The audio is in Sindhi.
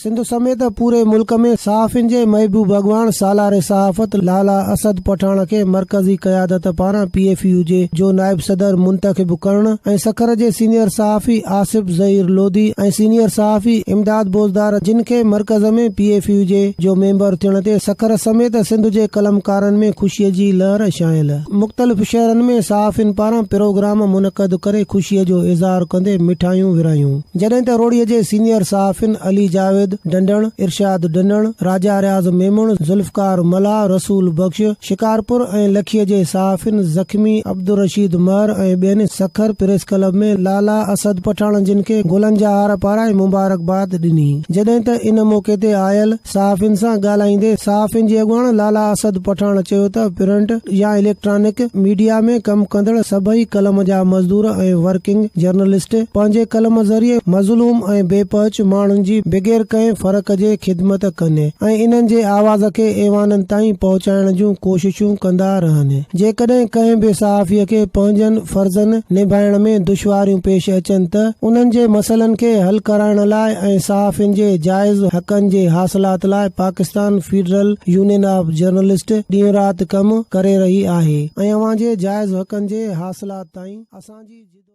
سنڌ سميت پوري ملڪ ۾ صحافين جي محبوب اڳواڻ سالار صحافت لالا اسد پٺاڻ کي مرڪزي قيادت پاران پي ايف يو جي جو نائب صدر منتخب ڪرڻ ۽ سکر جي سينيئر صحافي آصف ظهير لوڌي ۽ سينيئر صحافي امداد بوزدار جن کي مرڪز ۾ پي ايف يو جي جو ميمبر ٿيڻ تي سکر سميت سنڌ جي قلمڪارن ۾ خوشي جي لهر ڇانيل. مختلف شهرن ۾ صحافين پاران پروگرام منعقد ڪري خوشي جو اظهار ڪندي مٺايون ورهايون. جڏهن ته روهڙي جي سينيئر صحافين علي جاويد ڍنڍڻ، ارشاد ڍنڍڻ، راجا رياض ميمڻ، ذوالفقار ملاح، رسول بخش، شڪارپور ۽ لکي جي صحافين زخمي عبدالرشيد مهر ۽ ٻين سکر پريس ڪلب ۾ لالا اسد پٺاڻ جن کي گلن جا هار پارائي مبارڪباد ڏني. جڏهن ته ان موقعي تي آيل صحافين سان ڳالهائيندي صحافين جي اڳواڻ لالا اسد پٺاڻ چيو ته پرنٽ يا اليڪٽرانڪ ميڊيا ۾ ڪم ڪندڙ سڀئي قلم جا مزدور ۽ ورڪنگ جرنلسٽ پنهنجي قلم ذريعي مظلوم ۽ بي پهچ ماڻهن جي بغير ڪنهن فرق جي خدمت ڪن ۽ انهن جي آواز کي ايوانن تائين پهچائڻ جون ڪوششون ڪندا رهن. جيڪڏهن ڪنهن به صحافي کي پنهنجن فرضن نڀائڻ ۾ دشواريون پيش اچن ته انهن جي مسئلن کي حل ڪرائڻ لاء ۽ صحافين جي جائز حقن جي حاصلات لاء Pakistan federal union of journalist ڏينهن رات ڪم ڪري رهي آهي ۽ اوهان جي جائز حقن جي حاصلات تائين اسان جي.